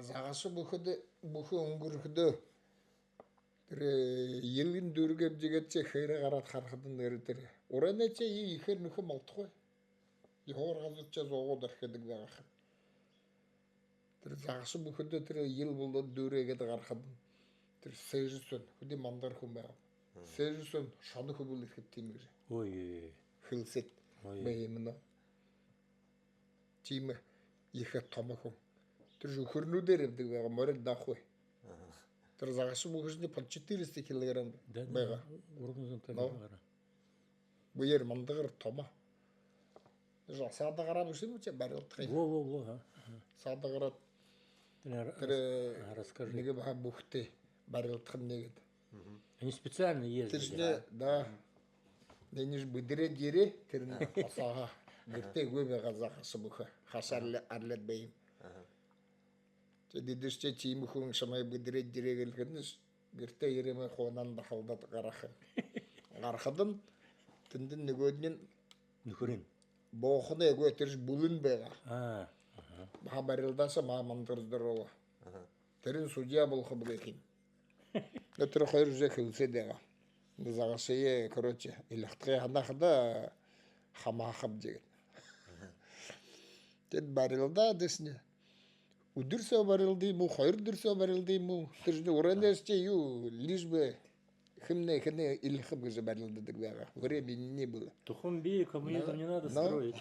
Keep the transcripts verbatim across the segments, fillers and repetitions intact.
Загаша бүхэдэ, бүхэ үнгэрхэдөө, тэрэ, э, елгэн дүүргээ бэзэ гээд ши хээрээ гараад харахадань, нээрээ тэрэ урайнай ши ехээр нүхэ малтагүй. Ёһоор газар ши зуугаад орхидог байгаа ха. Тэрэ загаша бүхэдөө тэрэ ел болоод дүүрээ гээд гарахадань, тэрэ сээжэ соонь, хэды мандагар хүн байгаа. Сээжэ соонь шоно хүбүүл ерэхэдэ тиимэ гэжэ. Ой, ой, ой. Хэлсээд. Ой. Бэе юм нэ. Тиимэ ехэ томо хүн. Тэрэ ши үхэрнүүдээр ябадаг байгаа, морин даахагүй. Тэрэ загаша бүхэшни под четыреста килограмм байгаа. Да, да, гурбан зуун тонн гараа. Бэеэр мандагар томо. Тэрэ ши саада гараа бэшэ юм ши, барилдаха юм. Во, во, во, ха. Саада гараад. Тэрэ, тэрэ, а, расскажи. Нэгэ баһа бүхтэй барилдахань гээд. Они специально ездили. Тэрэшни, да. Энэшни бэдэрээд ерээ, тэрэнь хосоогоо. Гэртээ үгы байгаа загаша бүхэ. Хашаа арли-, арилаад бэе юм. Тиигээд эдэшни тиимэ хүн шамайе бэдэрээд ерээ гэлэхэдэнь, гэртээ ерээ май хооһоонь дахалдаад гараха юм. Гарахадань, тэндэнь нүгөөдэнь нүхэрынь. Боохоной үгы, тэрэшни бүлэн байгаа. А, аха. Баһа барилдааша, маа мандагар здоровье. Тэрэнь судья болохо бү гэхэ юм. Но тэрэ хоёр уже хэлсээд байгаа. Загаша, короче, илахтагы һанахада хамааха бэзэ гээд. Тиигээд барилдаа дэшни. Үдэр соо барилдаа юм гү, хоёр үдэр соо барилдаа юм гү? Тэрэшни урайнай ши юу, лишь бы хэмнай хэнэй илахаб гэжэ барилдадаг байгаа. Времени не было. Тухам бии, коммунизм не надо строить.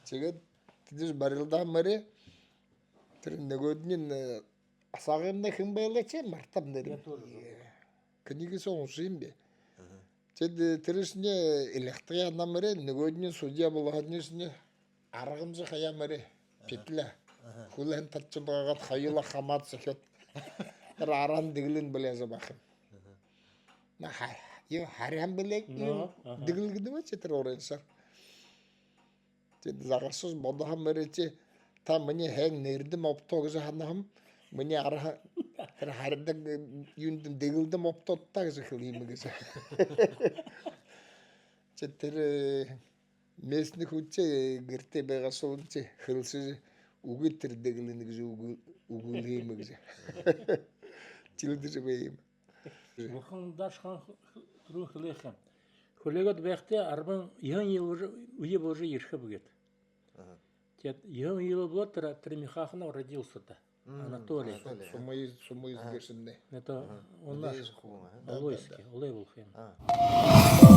Тиигээд тэдэшни барилдаа мэрээ, тэрэ нүгөөдэнь, э, Асагымнай хэн байлаа ши, мартааб нэрэнь. Я тоже забыл. Книги соо уншаа юм бэ. Тиигээд, э, тэрэшни илахтагы һанаа мэрээ, нүгөөдэнь судья болоходонь шни аргамжа хаяа мэрээ. Петля. Хүлһэн татажа байгаад, хоюулаа хамаад сохёод. Тэрэ араан дэгэлэн бэлэйжэ байха юм. На, ха-, юу, харяан бэлэй, юу, дэгэлэн гэдэг юм ши тэрэ урайншаар. Тиигээд загаша ши бодоһон мэрээ ши, та минии һайн нэрдэм обтоо гэжэ һанаһан, минии араһан, тэрэ харяадаг, э, юундэнь дэгэлдэм обтоод та гэжэ хэлээ юм гэжэ. Тиигээд тэрэ, э, местный хүншни, э, гэртээ байгаа ши, хэлсэжэ, үгы, тэрэ дэгэлэн гэжэ үгы-, үгылээ юм гэжэ. Тиигээд лэ бэе юм. Бүхэнэй дашхан түрүүн хэлээ һэн. Хүлеэгээд байхадаа арбан, ехэн үе уже, үе уже ерэхэб гээд. Тиигээд ехэн үе болоод тэрэ, тэрэ Михаханов родился-та. Анатолий. Анатолий, а? Сумоиз, Сумоиз гээшэмнай. Это он наш. Мэдээжэ хүн, а? Да, да, да. Олойский, олой болохо юм. А.